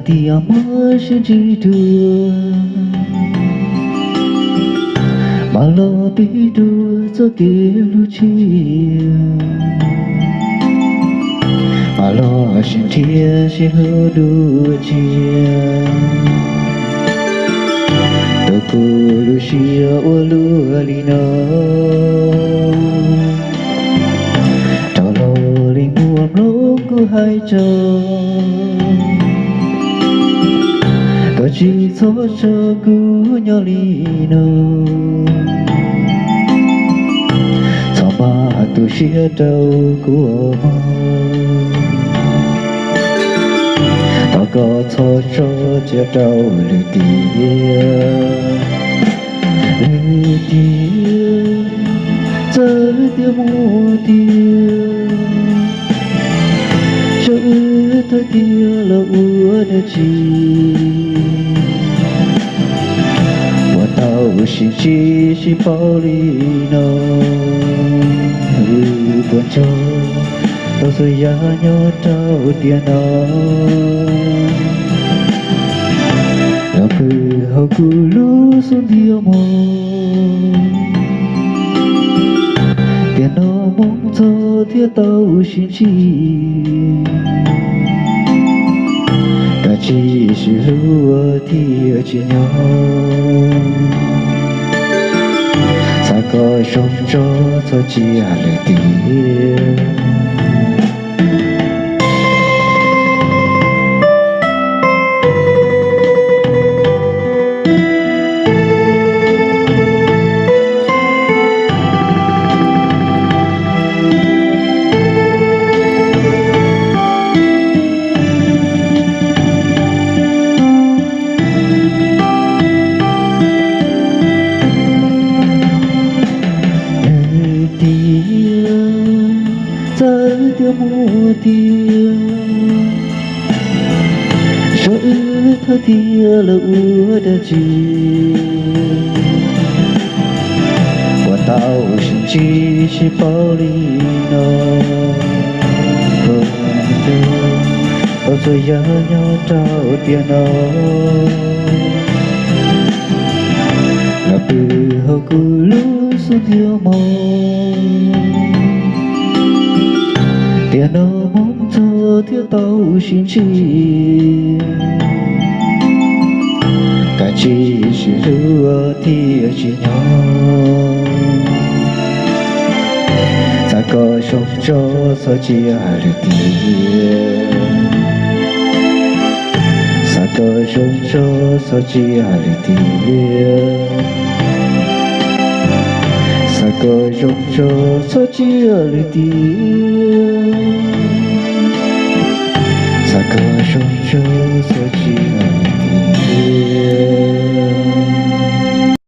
Tias muaj sib ntsib dua, mas los pib dua txoj kev hlub tshua. Mas los sib nrhiav sib hlub dua tsiab, rau kuv lub siab ua luaj li no. Rov los li muaj mloog kuv hais tso, koj tsis txhob tso kuv nyob li no. Txhob mas tu siab rau kuv mog, thov koj txhob tso cia rau lwm tiam. Lwm tiam, txawm tias muaj tiag, saib wb thaum tiag los ua dab tsi. Puas tau sib ntsib sib paub li no, wb puas nco tau txhua yam nyob rau tiam no. Los pw hauv kuv lub xub ntiag mog, tiam no mus txog thiaj tau sib ntsib. Kav tsij sib hlub thiaj tsis nyob, xav kom zoo tso txhob cia lwm tiam. Lwm tiam, txawm tias muaj tiag, saib wb thaum tiag los ua dab tsi. Puas tau sib ntsib sib paub li no, tau txhua yam nyob rau tiam no. Los pw hauv kuv lub xub ntiag mog, tiam no mus txog thiaj tau sib ntsib. Kav tsij sib hlub thiaj tsis nyob, xav kom zoo tso txhob cia lwm tiam. Xav kom zoo tso txhob cia lwm tiam. Xav kom zoo tso txhob cia lwm tiam. Xav kom zoo tso txhob cia lwm tiam.